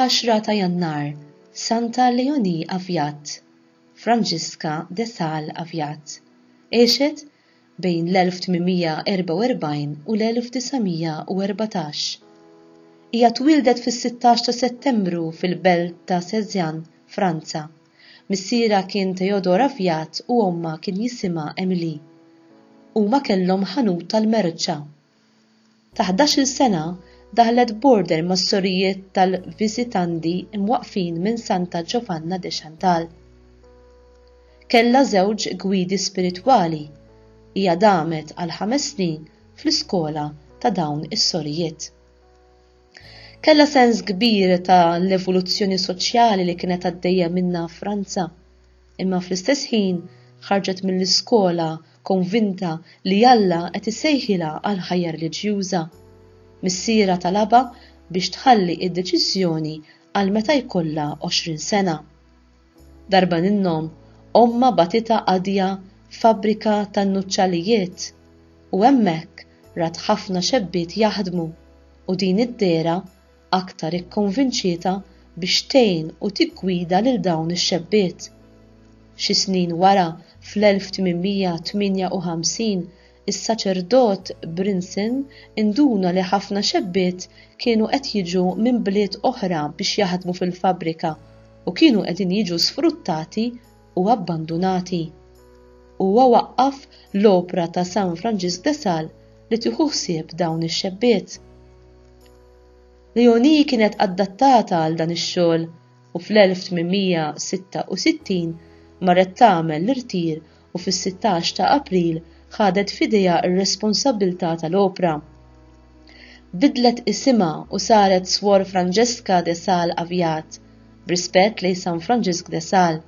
10 ta' Jannar, Santa Leonie Aviat, Franġiska de Sales Aviat, għexet bejn l-1844 u l-1914. Hija twieldet fis-16 ta' Settembru fil-belt ta' Sézanne, Franza. Missierha kien Théodore Aviat u ommha kien jisimha Émilie. Huma kellhom ħanut tal-merċa. Ta' ħdax-il sena daħlet b'order mas-sorijiet tal-Visitandi mwaqqfin minn Santa Giovanna de Chantal. Kellha żewġ gwidi spiritwali. Hija damet għal ħames snin fl-iskola ta' dawn is-sorijiet. Kellha sens kbir ta' l-evoluzzjoni soċjali li kienet għaddejja minnha Franza. Imma fl-istess ħin ħarġet mill-iskola konvinta li Alla qed isejħilha għal ħajja reliġjuża. Missierha talabha biex tħalli d-deċiżjoni għal meta jkollha 20 sena. Darba minnhom, ommha bagħtitha qadja f'fabbrika tan-nuċċalijiet u hemmhekk rat ħafna xebbiet jaħdmu u din id-dehra aktar ikkonvinċietha biex tgħin u tiggwida lil dawn ix-xebbiet. Xi snin wara, fl-1858, is-saċerdot Brinson induna li ħafna xebbiet kienu qed jiġu minn bliet oħra biex jaħdmu fil-fabbrika u kienu qegħdin jiġu sfruttati u abbandunati. Huwa waqqaf l-opra ta' San Franġisk de Sales li tieħu ħsieb dawn ix-xebbiet. Leonie kienet adattata għal dan ix-xogħol u fl-1866 marret tagħmel l-irtir u fis-16 ta' April ħadet f'idejha r-responsabbiltà tal-opra. Bidlet isimha u saret Swor Franġeska de Sales Aviat, b'rispett lejn San Franġisk de Sales.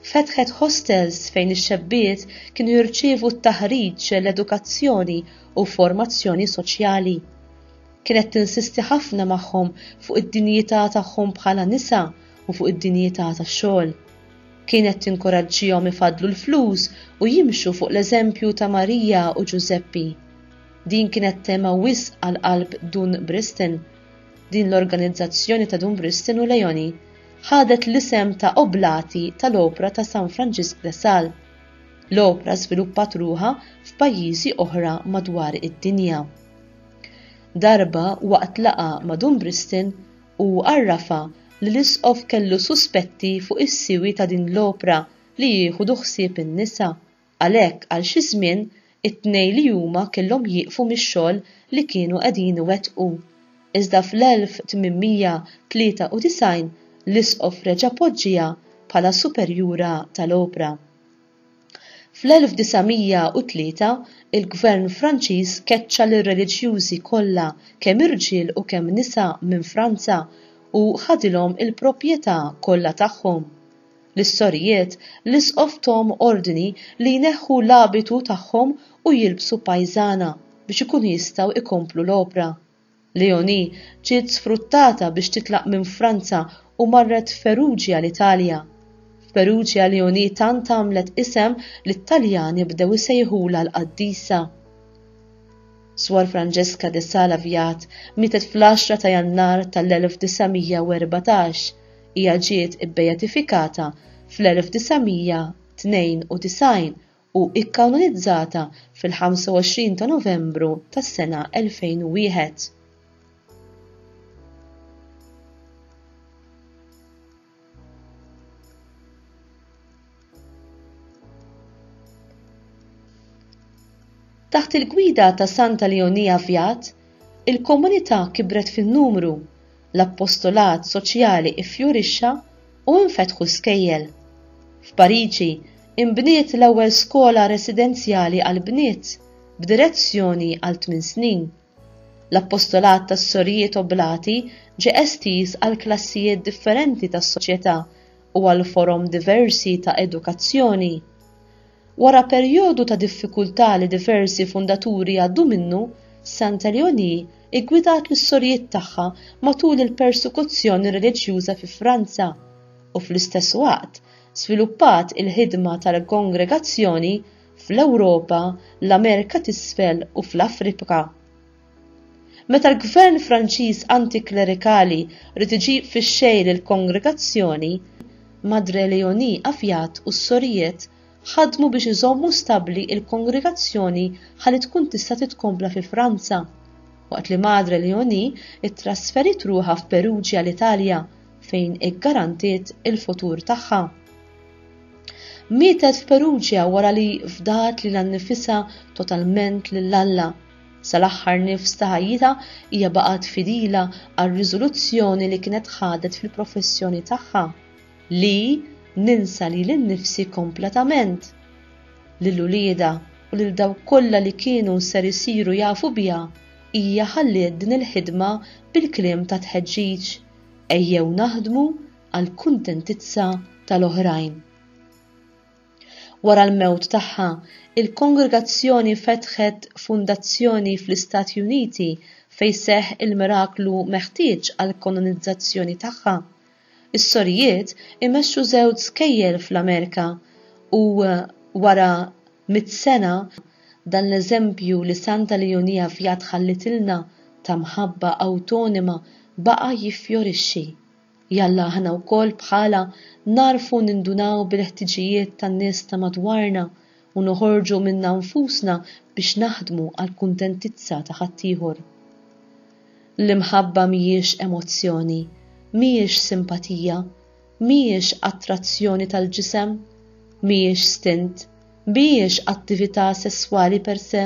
Fetħet hostels fejn ix-xebbiet kienu jirċievu t-taħriġ, l-edukazzjoni u formazzjoni soċjali. Kienet tinsisti ħafna magħhom fuq id-dinjità tagħhom bħala nisa u fuq id-dinjità tax-xogħol. Kienet tinkoraġġihom ifaddlu l-flus u jimxu fuq l-eżempju ta' Marija u Ġużeppi. Din kienet tema wisq għal qalb Dun Briston. Din l-organizzazzjoni ta' Dun Briston u Leonie ħadet l-isem ta' Oblati tal-Opra ta' San Franġisk de Sales. L-opra żviluppat ruħha f'pajjiżi oħra madwar id-dinja. Darba waqt laqgħa ma' Dun Briston hu għarrafha li l-Isqof kellu suspetti fuq is-siwi ta' din l-opra li jieħudu ħsieb in-nisa Għalhekk għal xi żmien it-tnejn li huma kellhom jieqfu mix-xogħol li kienu qegħdin iwettqu. Iżda fl-1893 l-isqof reġa' poġġiha bħala superjura tal-opra. Fl-1903 il-gvern Franċiż keċċa lir-reliġjużi kollha kemm irġiel u kemm nisa minn Franza u ħadilhom il-proprjetà kollha tagħhom. Lis-sorijiet, l-isqof thom ordni li jneħħu l-abitu tagħhom u jilbsu pajżana biex ikunu jistgħu jkomplu l-opra. Léonie ġiet sfruttata biex titlaq minn Franza u marret f'Perugia l-Italja. F'Perugia Léonie tant għamlet isem li t-Taljani bdew isejħulha l-qaddisa. Swor Francesca de Sala Viat mietet fl-10 ta' Jannar tal-1914 Hija ġiet ibbeatifikata fl-1992 u kkanonizzata fil-25 ta' Novembru tas-sena 2001. Taħt il-gwida ta' Santa Leonia Viat, il-komunità kibret fin-numru, l-appostolat soċjali iffjorixxa u infetħu skejjel. F'Pariġi, inbniet l-ewwel skola residenzjali għall-bniet, b'direzzjoni għal tmien snin. L-appostolat tas-Sorijiet Oblati ġie estiż għal klassijiet differenti tas-soċjetà u għal forom diversi ta' edukazzjoni. Wara perjodu ta' diffikultà li diversi fundaturi għaddu minnu, Santa Leonie iggwidat lis-sorijiet tagħha matul il-persekuzzjoni reliġjuża fi Franza u fl-istess waqt żviluppat il-ħidma tal-kongregazzjoni fl-Ewropa, l-Amerika t'Isfel u fl-Afrika. Meta l-gvern Franċiż antiklerikali ried iġib fix-xejn lill-kongregazzjoni, Madre Léonie Aviat u s-sorijiet ħadmu biex iżommu stabbli l-kongregazzjoni ħalli tkun tista' titkompla fi Franza, waqt li Madre Léonie ttrasferiet ruħha f'Perugia l-Italja fejn iggarantiet il-futur tagħha. Mietet f'Perugia wara li fdat lilha nnifisha totalment lil Alla. Sal-aħħar nifs ta' ħajjitha hija baqgħet fidila għar-riżoluzzjoni li kienet ħadet fil-professjoni tagħha, li ninsa lili nnifsi kompletament. Lil uliedha u lil dawk kollha li kienu ser isiru jafu biha, hija ħalliet din il-ħidma bil-kliem ta' tħeġġiġ, Ejjew naħdmu għall-kuntentizza tal-oħrajn. Wara l-mewt tagħha, il-kongregazzjoni fetħet fundazzjoni fl-Istati Uniti fejn seħħ il-miraklu meħtieġ għall-kanonizzazzjoni tagħha. Is-sorijiet imexxu żewġ skejjel fl-Amerika u wara mitt sena, dan l-eżempju li Santa Leonia Viat ħallitilna ta' mħabba awtonima baqa' jiffjorixxi. Jalla aħna wkoll bħalha nagħrfu nindunaw bil-ħtiġijiet tan-nies ta' madwarna u noħorġu minna nfusna biex naħdmu għall-kuntentizza ta' ħaddieħor. L-imħabba mhijiex emozzjoni, mhijiex simpatija, mhijiex attrazzjoni tal-ġisem, mhijiex stint, mhijiex attività sesswali per se,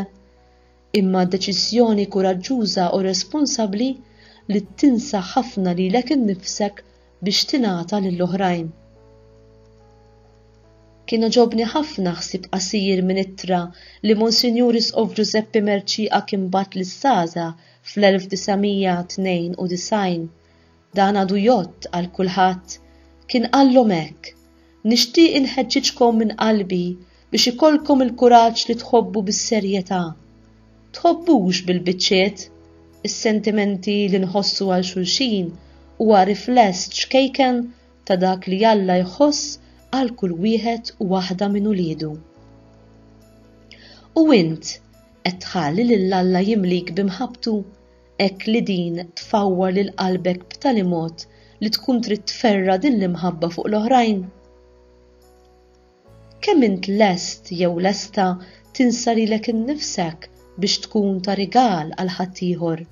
imma deċiżjoni kuraġġuża u responsabbli li tinsa ħafna lilek innifsek biex tingħata lill-oħrajn. Kien għoġobni ħafna ħsieb qasir minn ittra li Monsinjur Isqof Ġużeppi Mercieca kien bagħat lis-Saża fl-1992. Dan għadu jgħodd għal kulħadd. Kien qallhom hekk, Nixtieq inħeġġiġkom minn qalbi biex ikollkom il-kuraġġ li tħobbu bis-serjetà. Tħobbux bil-biċċiet. Is-sentimenti li nħossu għal xulxin huwa rifless ċkejken ta' dak li Alla jħoss għal kull wieħed u waħda minn uliedu. U int, qed tħalli lil Alla jimlik bi mħabbtu? Hekk li din tfawwar lil qalbek b'tali mod li tkun trid tferra' din l-imħabba fuq l-oħrajn? Kemm int lest jew lesta tinsa lilek innifsek biex tkun ta' rigal għal ħaddieħor?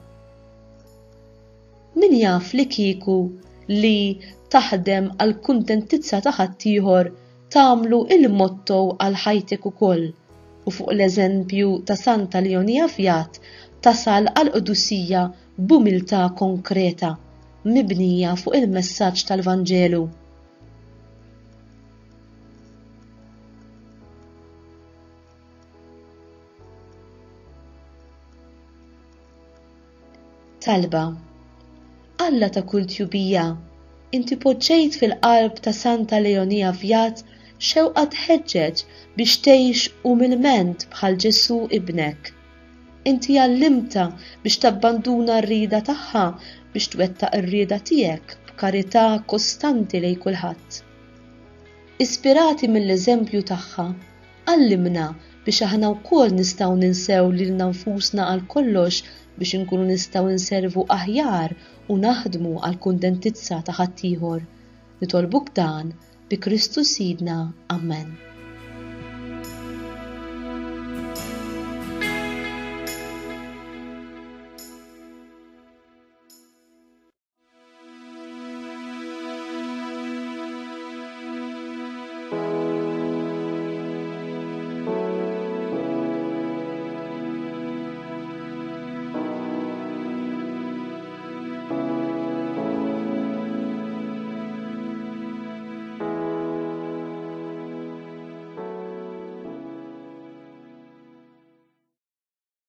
Min jaf li kieku li taħdem għall-kuntentizza ta' ħaddieħor tagħmlu il-motto għal ħajtek ukoll u fuq l-eżempju ta' Santa Leonia Viat tasal għall-qdusija b'umiltà konkreta, mibnija fuq il-messaġġ tal-Vanġelu. Talba, Alla ta' kull tjubija, inti poġġejt fil-qalb ta' Santa Leonia Viat xewqa tħeġġeġ biex tgħix umilment bħal Ġesù Ibnek. Inti għallimtha biex tabbanduna r-rieda tagħha biex twettaq ir-rieda tiegħek b'karità kostanti lejn kulħadd. Ispirati mill-eżempju tagħha, Għallimna biex aħna wkoll nistgħu ninsew lilna nfusna għal kollox biex inkunu nistgħu nservu aħjar u naħdmu għall-kuntentizza ta' ħaddieħor. Nitolbuk dan bi Kristu Sidna. Ammen.